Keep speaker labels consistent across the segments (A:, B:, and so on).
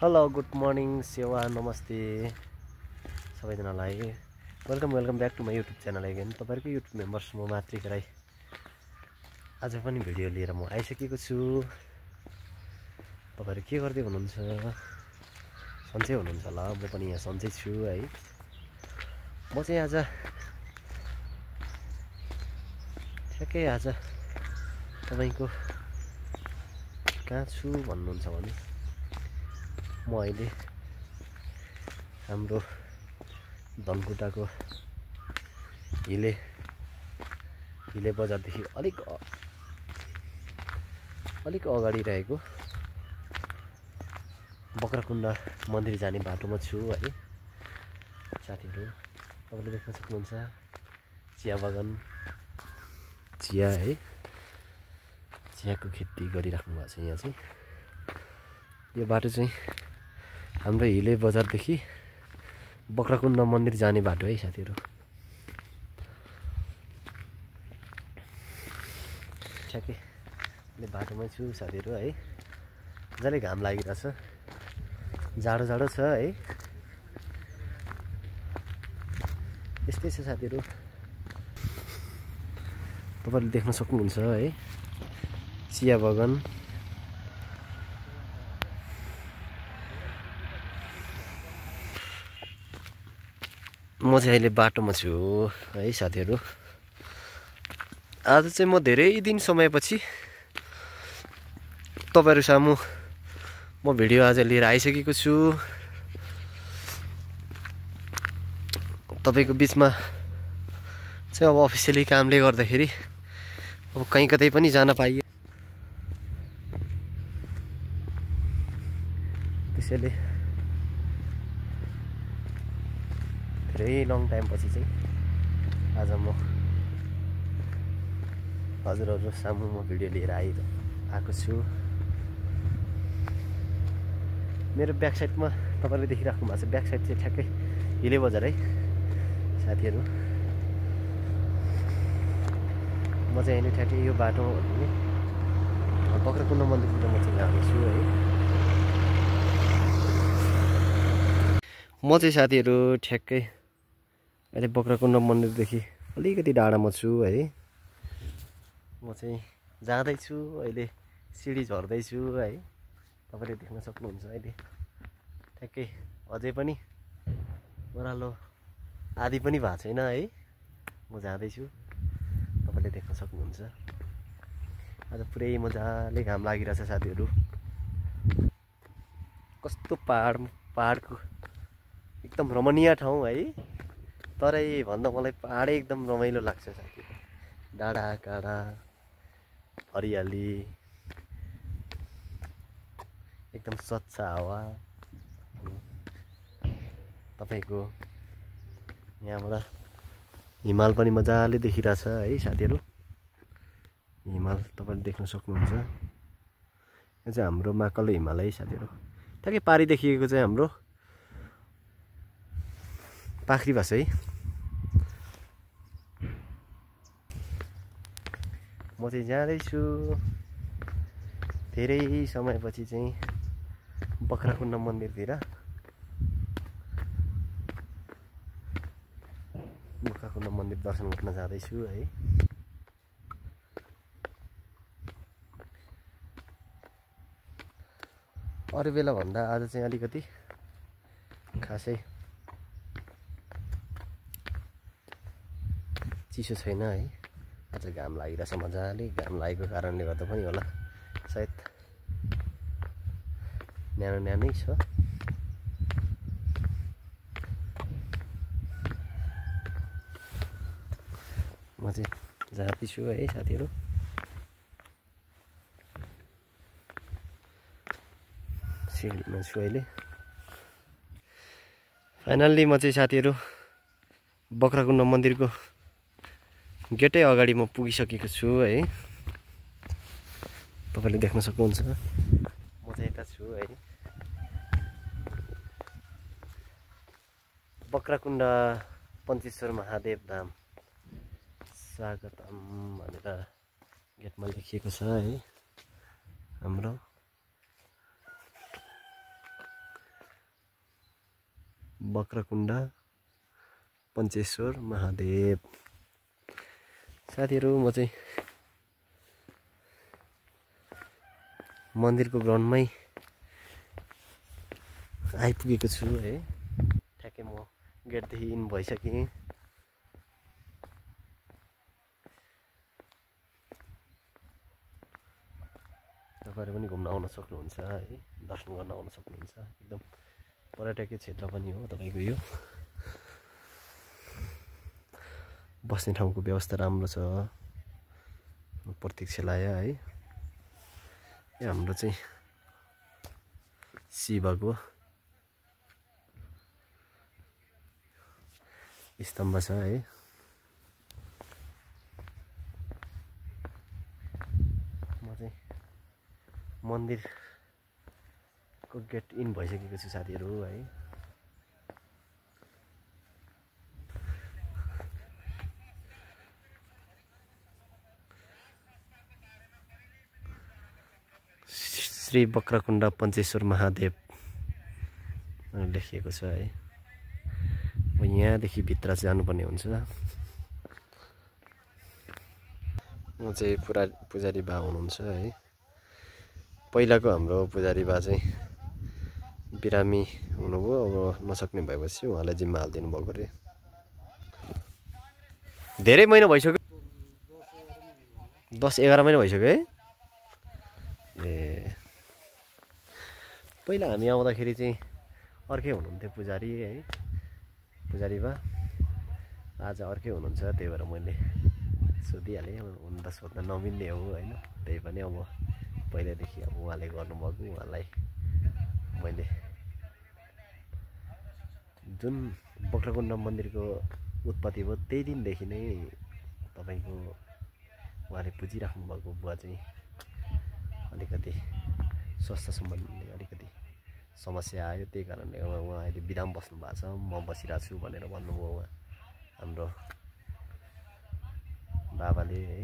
A: Hello good morning सेवा नमस्ते सबैजनालाई welcome back to my YouTube channel again तपाईँहरूको युट्युब मेम्बर्स म मातृका राई आज पनि भिडियो लिएर म आइसकेको छु। तपाईँहरू के गर्दै हुनुहुन्छ? सन्चै हुनुहुन्छ होला, म पनि यहाँ सन्चै छु है। म चाहिँ आज ठ्याक्कै आज तपाईँको कहाँ छु भन्नुहुन्छ भने म अहिले हाम्रो धनकुटाको हिले बजारदेखि अलिक अगाडि रहेको बक्राकुण्ड मन्दिर जाने बाटोमा छु है। साथीहरू तपाईँले देख्न सक्नुहुन्छ चिया बगान, चिया है, चियाको खेती गरिराख्नु भएको छ। यहाँ चाहिँ यो बाटो चाहिँ हाम्रो हिले बजारदेखि बक्राकुण्ड मन्दिर जाने बाटो है साथीहरू। ठ्याक्कै अहिले बाटोमै छु साथीहरू है। मजाले घाम लागिरहेछ, जाडो छ है। यस्तै छ साथीहरू, तपाईँले देख्न सक्नुहुन्छ है चिया बगान। म चाहिँ अहिले बाटोमा छु है साथीहरू। आज चाहिँ म धेरै दिन समयपछि तपाईँहरू सामु म भिडियो आज लिएर आइसकेको छु। तपाईँको बिचमा चाहिँ अब अफिसियली कामले गर्दाखेरि अब कहीँ कतै पनि जान पाइयो, त्यसैले धेरै लङ टाइमपछि चाहिँ आज म हजुरहरू सामु म भिडियो लिएर आएको छु। मेरो ब्याक साइडमा तपाईँले देखिराख्नु भएको छ, ब्याक साइड चाहिँ ठ्याक्कै हिले बजार है साथीहरू। म चाहिँ अहिले ठ्याक्कै यो बाटो बक्राकुण्ड मन्दिरतिर म चाहिँ जाँदैछु है। म चाहिँ साथीहरू ठ्याक्कै अहिले बक्राकुण्ड मन्दिरदेखि अलिकति डाँडामा छु है। म चाहिँ जाँदैछु, अहिले सिडी झर्दैछु है। तपाईँले देख्न सक्नुहुन्छ अहिले ठ्याक्कै अझै पनि ओह्रालो आधी पनि भएको छैन है। म जाँदैछु, तपाईँले देख्न सक्नुहुन्छ। आज पुरै मजाले घाम लागिरहेछ साथीहरू। कस्तो पहाडको एकदम रमणीय ठाउँ है। तरै भन्दा मलाई पहाडै एकदम रमाइलो लाग्छ साथीहरू। डाँडा काँडा हरियाली, एकदम स्वच्छ हावा। तपाईँको यहाँबाट हिमाल पनि मजाले देखिरहेछ है साथीहरू। हिमाल तपाईँले देख्न सक्नुहुन्छ। यो चाहिँ हाम्रो महाकाल हिमाल है साथीहरू। ठ्याक्कै पारी देखिएको चाहिँ हाम्रो पाख्रीबास है। म चाहिँ जाँदैछु धेरै समयपछि चाहिँ बक्राकुण्ड मन्दिरतिर। बक्राकुण्ड मन्दिर दर्शन गर्न जाँदैछु है। अरू बेला भन्दा आज चाहिँ अलिकति खासै चिसो छैन है। आज घाम लागिरहेछ मजाले। घाम लागेको कारणले गर्दा पनि होला सायद न्यानै छ। म चाहिँ जाँदैछु है साथीहरू। सिडीमा छु अहिले। फाइनल्ली म चाहिँ साथीहरू बक्राकुण्ड मन्दिरको गेटै अगाडि म पुगिसकेको छु है। तपाईँले देख्न सक्नुहुन्छ म चाहिँ यता छु है। बक्राकुण्ड पञ्चेश्वर महादेव धाम स्वागतम भनेर गेटमा लेखिएको छ है हाम्रो। बक्रकुण्ड पञ्चेश्वर महादेव। साथीहरू म चाहिँ मन्दिरको ग्राउन्डमै आइपुगेको छु है। ठ्याक्कै म गेटदेखि इन भइसकेँ। तपाईँहरू पनि घुम्न आउन सक्नुहुन्छ है, दर्शन गर्न आउन सक्नुहुन्छ। एकदम पर्यटकीय क्षेत्र पनि हो तपाईँको यो। बस्ने ठाउँको व्यवस्था राम्रो छ। प्रतीक्षालय है। यो हाम्रो चाहिँ शिवको स्तम्भ छ है। म चाहिँ मन्दिरको गेट इन भइसकेको छु साथीहरू है। श्री बक्रकुण्ड पञ्चेश्वर महादेव लेखिएको छ है। अब यहाँदेखि भित्र जानुपर्ने हुन्छ। म चाहिँ पुजारी बा हुनुहुन्छ है। पहिलाको हाम्रो पुजारी बा चाहिँ बिरामी हुनुभयो। अब नसक्ने भएपछि उहाँलाई जिम्मा हालिदिनु भएको अरे। धेरै महिना भइसक्यो, 10-11 महिना भइसक्यो है। ए पहिला हामी आउँदाखेरि चाहिँ अर्कै हुनुहुन्थ्यो पुजारी है, पुजारी बा। आज अर्कै हुनुहुन्छ, त्यही भएर मैले सोधिहालेँ। हुन त सोध्न नमिल्ने हो होइन, त्यही पनि अब पहिल्यैदेखि अब उहाँले गर्नुभएको, उहाँलाई मैले जुन बक्रकुण्ड मन्दिरको उत्पत्ति भयो त्यही दिनदेखि नै तपाईँको उहाँले पुजिराख्नु भएको बुवा चाहिँ अलिकति स्वास्थ्य सम्बन्धी अलिकति समस्या आयो। त्यही कारणले उहाँ अहिले बिराम बस्नु भएको छ। म बसिरहेको छु भनेर भन्नुभयो उहाँ हाम्रो बाबाले है,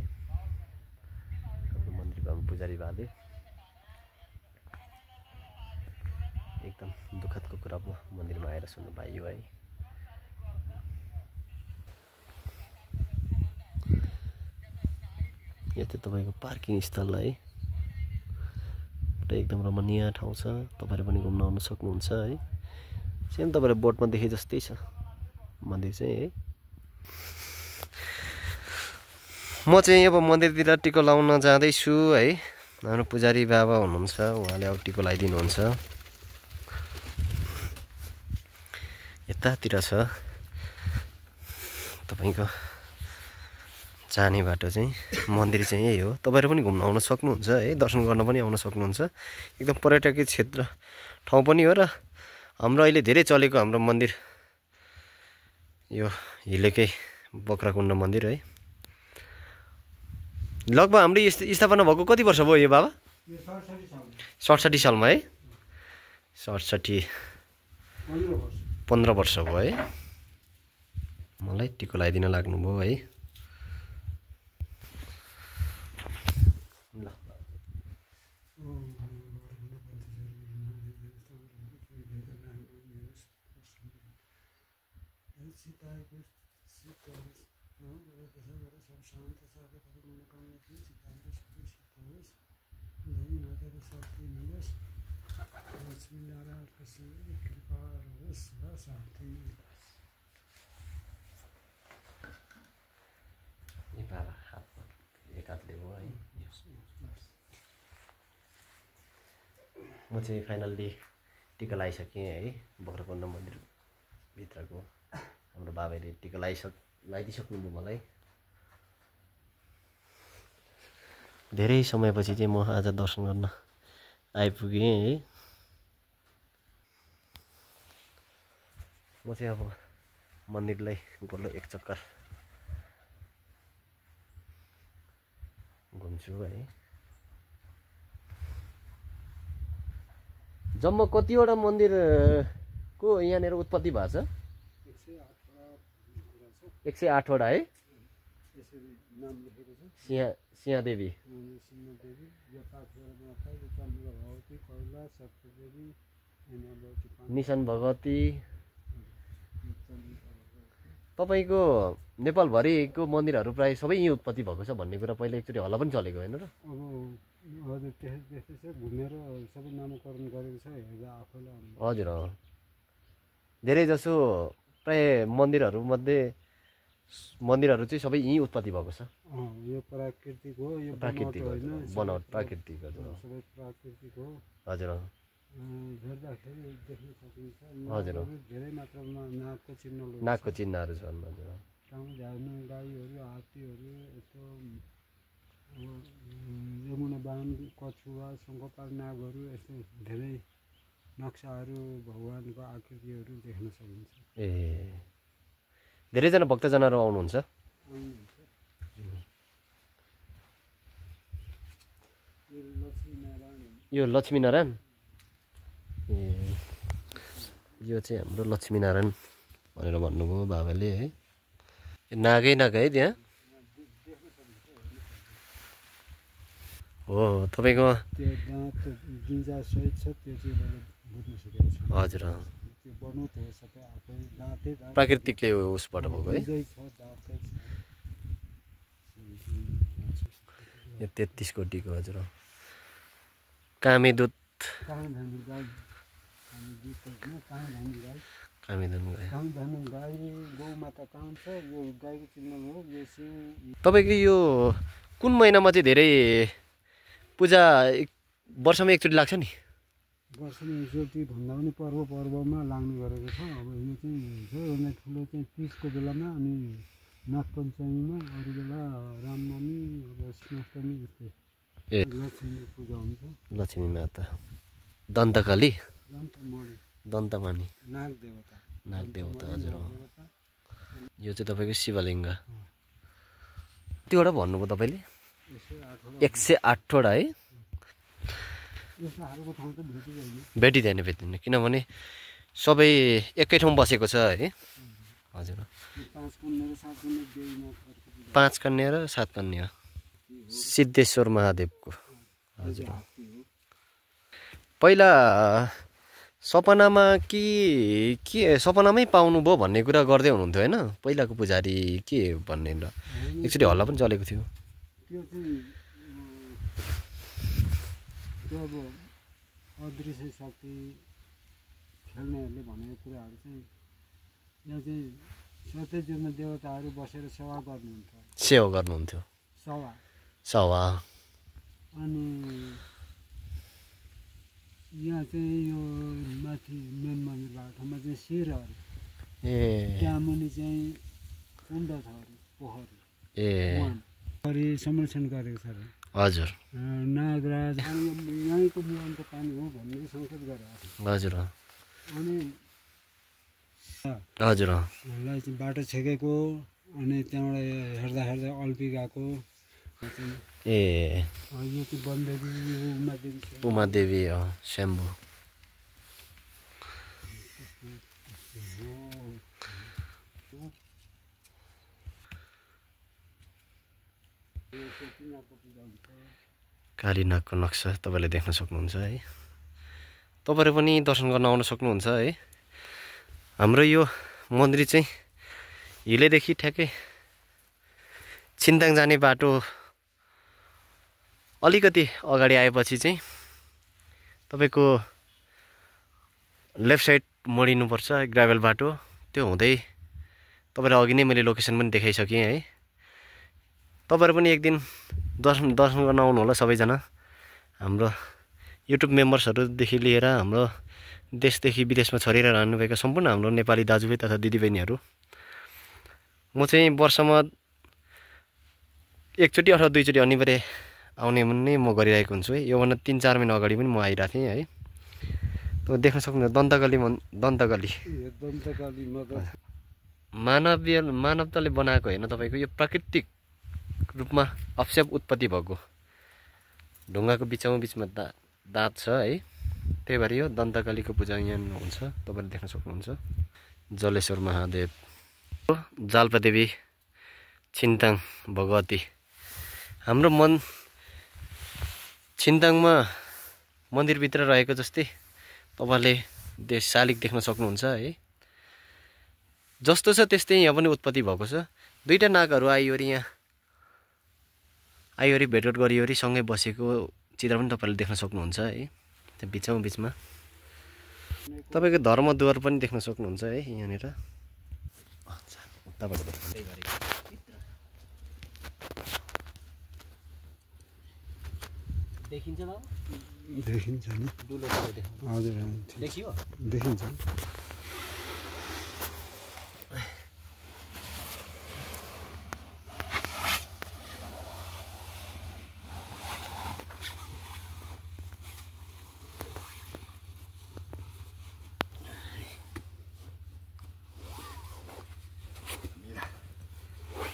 A: हाम्रो मन्दिरको पुजारी बाले। एकदम दुःखदको कुरा पो मन्दिरमा आएर सुन्नु पाइयो है। यो चाहिँ तपाईँको पार्किङ स्थल है। एकदम रमणीय ठाउँ छ। तपाईँहरू पनि घुम्न आउन सक्नुहुन्छ है। सेम तपाईँले बोर्डमा देखे जस्तै छ मन्दिर चाहिँ है। म चाहिँ अब मन्दिरतिर टिको लाउन जाँदैछु है। हाम्रो पुजारी बाबा हुनुहुन्छ, उहाँले अब टिको लगाइदिनुहुन्छ। यतातिर छ तपाईँको जाने बाटो चाहिँ। मन्दिर चाहिँ यही हो। तपाईँहरू पनि घुम्न आउन सक्नुहुन्छ है, दर्शन गर्न पनि आउन सक्नुहुन्छ। एकदम पर्यटकीय क्षेत्र ठाउँ पनि हो। र हाम्रो अहिले धेरै चलेको हाम्रो मन्दिर यो हिलेकै बक्रकुण्ड मन्दिर है। लगभग हाम्रो स्थापना भएको कति वर्ष भयो यो बाबा? 67 सालमा है। 67 15 वर्ष भयो है। मलाई टिको लगाइदिन लाग्नुभयो है। एक हातले हो है। म चाहिँ फाइनल्ली टिका लगाइसकेँ है। बक्रकुण्ड मन्दिरभित्रको हाम्रो बाबाले टिका लगाइदिइसक्नुभयो मलाई। धेरै समयपछि चाहिँ म आज दर्शन गर्न आइपुगेँ है। म चाहिँ अब मन्दिरलाई बल्ल एक चक्कर घुम्छु है। जम्मा कतिवटा मन्दिरको यहाँनिर उत्पत्ति भएको छ? 108 वटा है। सिंहदेवी, निशान भगवती, तपाईँको नेपालभरिको मन्दिरहरू प्रायः सबै यहीँ उत्पत्ति भएको छ भन्ने कुरा पहिला एकचोटि हल्ला पनि चलेको होइन र?
B: अब हजुर त्यस्तै छ, घुमेर सबै नामकरण गरेको छ, हेर्दा आफैलाई।
A: हजुर धेरै जसो प्रायः मन्दिरहरू चाहिँ सबै यहीँ उत्पत्ति भएको छ।
B: यो प्राकृतिक हो, यो
A: प्राकृतिक बनावट प्राकृतिक
B: सबै प्राकृतिक हो।
A: हजुर
B: हेर्दाखेरि देख्न सकिन्छ।
A: हजुर
B: धेरै मात्रामा
A: नागको चिन्हहरू छन्। हजुर
B: काउँ झार्नु गाईहरू, हात्तीहरू, यस्तो यमुना बाण, कछुवा, शङ्खपाल नागहरू, यस्तो धेरै नक्साहरू, भगवान्को आकृतिहरू देख्न सकिन्छ।
A: ए धेरैजना भक्तजनहरू आउनुहुन्छ। यो लक्ष्मीनारायण, ए यो चाहिँ हाम्रो लक्ष्मीनारायण भनेर भन्नुभयो बाबाले है। नागै नाग है त्यहाँ हो तपाईँको। हजुर प्राकृतिकले उसबाट भएको है। यो 33 कोटीको। हजुर कामेदूत तपाईँको यो कुन महिनामा चाहिँ धेरै पूजा वर्षमा एकचोटि लाग्छ नि?
B: वर्षमा एकचोटि भन्दा पनि पर्वमा लाग्ने गरेको छ। अब यो चाहिँ सबैभन्दा ठुलो चाहिँ तिजको बेलामा, अनि नागपञ्चमीमा, अरू बेला रामनवमी, अब कृष्णाष्टमी, यस्तै लक्ष्मी पूजा हुन्छ।
A: लक्ष्मी माता, दन्तकाली, दन्तमानी, नागदेवता। हजुर यो चाहिँ तपाईँको शिवलिङ्ग। कतिवटा भन्नुभयो तपाईँले? 108वटा है। भेटिँदैन किनभने सबै एकै ठाउँ बसेको छ है। हजुर 5 कन्या र 7 कन्या सिद्धेश्वर महादेवको। हजुर पहिला सपनामा के सपनामै पाउनुभयो भन्ने कुरा गर्दै हुनुहुन्थ्यो होइन पहिलाको पुजारी के भन्ने र एकचोटि हल्ला पनि चलेको थियो।
B: त्यो चाहिँ त्यो अब अदृश्य शक्ति खेल्नेहरूले भनेको कुराहरू चाहिँ यहाँ चाहिँ सत्य जुगमा देवताहरू बसेर सेवा गर्नुहुन्थ्यो।
A: सवा
B: अनि यहाँ चाहिँ यो माथि मेन मन्दिर भएको ठाउँमा चाहिँ शिरहरू, त्यहाँ मुनि चाहिँ कुण्ड छ, पोखरी संरक्षण गरेको छ।
A: हजुर
B: नागराज यहीँको मुहानको पानी हो भन्ने सङ्केत गरेर।
A: हजुर
B: अनि
A: हजुरलाई
B: चाहिँ बाटो छेकेको, अनि त्यहाँबाट हेर्दा अल्पी गएको।
A: ए
B: यो चाहिँ वनदेवी,
A: उमादेवी शम्भु। कालीनागको नक्सा तपाईँले देख्न सक्नुहुन्छ है। तपाईँहरू पनि दर्शन गर्न आउन सक्नुहुन्छ है। हाम्रो यो मन्दिर चाहिँ हिलेदेखि ठ्याक्कै छिन्ताङ जाने बाटो अलिकति अगाडि आएपछि चाहिँ तपाईँको लेफ्ट साइड मोडिनुपर्छ ग्राभेल बाटो। त्यो हुँदै तपाईँलाई अघि नै मैले लोकेसन पनि देखाइसकेँ है। तपाईँहरू पनि एक दिन दर्शन गर्न आउनु होला सबैजना। हाम्रो युट्युब मेम्बर्सहरूदेखि लिएर हाम्रो देशदेखि विदेशमा छरेर रहनुभएका सम्पूर्ण हाम्रो नेपाली दाजुभाइ तथा दिदीबहिनीहरू, म चाहिँ वर्षमा एकचोटि अथवा दुईचोटि अनिवार्य आउने नै म गरिरहेको हुन्छु है। योभन्दा 3-4 महिना अगाडि पनि म आइरहेको थिएँ है। तपाईँ देख्न सक्नुहुन्छ दन्तकाली मानवताले बनाएको होइन, तपाईँको यो प्राकृतिक रूपमा अपस्याप उत्पत्ति भएको ढुङ्गाको बिचमा दाँत छ है। त्यही भएर यो दन्तकालीको पूजा यहाँ हुन्छ, तपाईँले देख्न सक्नुहुन्छ। जलेश्वर महादेव, जाल्पादेवी, छिन्ताङ भगवती। हाम्रो छिन्ताङमा मन्दिरभित्र रहेको जस्तै तपाईँले शालिग देख्न सक्नुहुन्छ है। जस्तो छ त्यस्तै यहाँ पनि उत्पत्ति भएको छ। दुईटा नागहरू आइवरी यहाँ आइवरी भेटघाट गरिवरी सँगै बसेको चित्र पनि तपाईँले देख्न सक्नुहुन्छ है। त्यो बिचमा तपाईँको धर्मद्वार पनि देख्न सक्नुहुन्छ है यहाँनिर। उताबाट देखाउँदै गरेको देखिन्छ बाबु?
B: देखिन्छ नि।
A: डुलो
B: हजुर
A: देखियो?
B: देखिन्छ।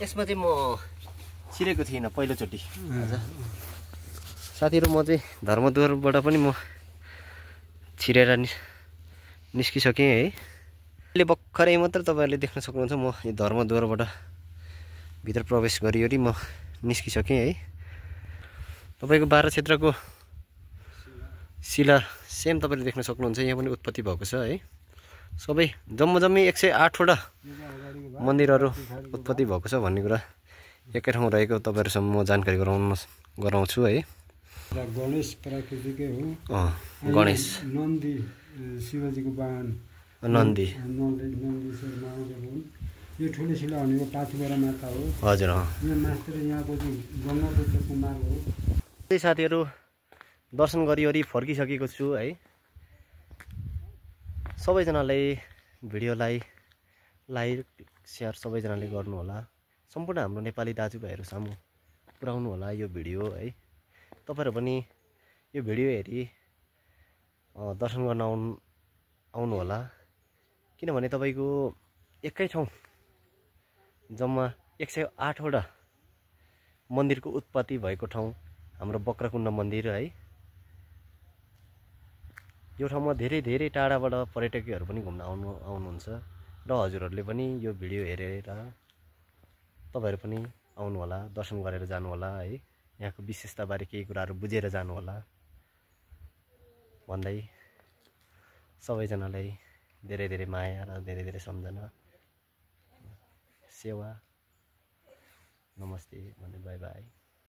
A: यसमा चाहिँ म छिरेको थिइनँ पहिलोचोटि। साथीहरू म चाहिँ धर्मद्वारबाट पनि म छिरेर निस्किसकेँ है। अहिले भर्खरै मात्र तपाईँहरूले देख्न सक्नुहुन्छ म यो धर्मद्वारबाट भित्र प्रवेश गरिवरी म निस्किसकेँ है। तपाईँको 12 क्षेत्रको शिला सेम तपाईँले देख्न सक्नुहुन्छ। यहाँ पनि उत्पत्ति भएको छ है। सबै जम्मी 108वटा मन्दिरहरू उत्पत्ति भएको छ भन्ने कुरा एकै ठाउँ रहेको तपाईँहरूसँग म जानकारी गराउँछु है।
B: गणेश प्राकृतिकै हो।
A: गणेश
B: नन्दी शिवजीको वाहन
A: नन्दी
B: शर्मा यो ठुलो शिला भनेको पाथिभरा माता हो।
A: हजुर
B: यहाँ मास्टर यहाँको चाहिँ ब्रह्मपुत्र कुमार हो।
A: त्यही साथीहरू दर्शन गरिवरी फर्किसकेको छु है। सबैजनाले भिडियोलाई लाइक सेयर सबैजनाले गर्नुहोला। सम्पूर्ण हाम्रो नेपाली दाजुभाइहरू सामु पुर्याउनु होला यो भिडियो है। तपाईँहरू पनि यो भिडियो हेरी दर्शन गर्न आउनु होला। किनभने तपाईँको एकै ठाउँ जम्मा 108वटा मन्दिरको उत्पत्ति भएको ठाउँ हाम्रो बक्राकुण्ड मन्दिर है। यो ठाउँमा धेरै टाढाबाट पर्यटकहरू पनि घुम्न आउनुहुन्छ र हजुरहरूले पनि यो भिडियो हेरेर तपाईँहरू पनि आउनु होला, दर्शन गरेर जानु होला है। यहाँको विशेषताबारे केही कुराहरू बुझेर जानु होला भन्दै सबैजनालाई धेरै माया र धेरै सम्झना, सेवा, नमस्ते भन्दै बाई बाई।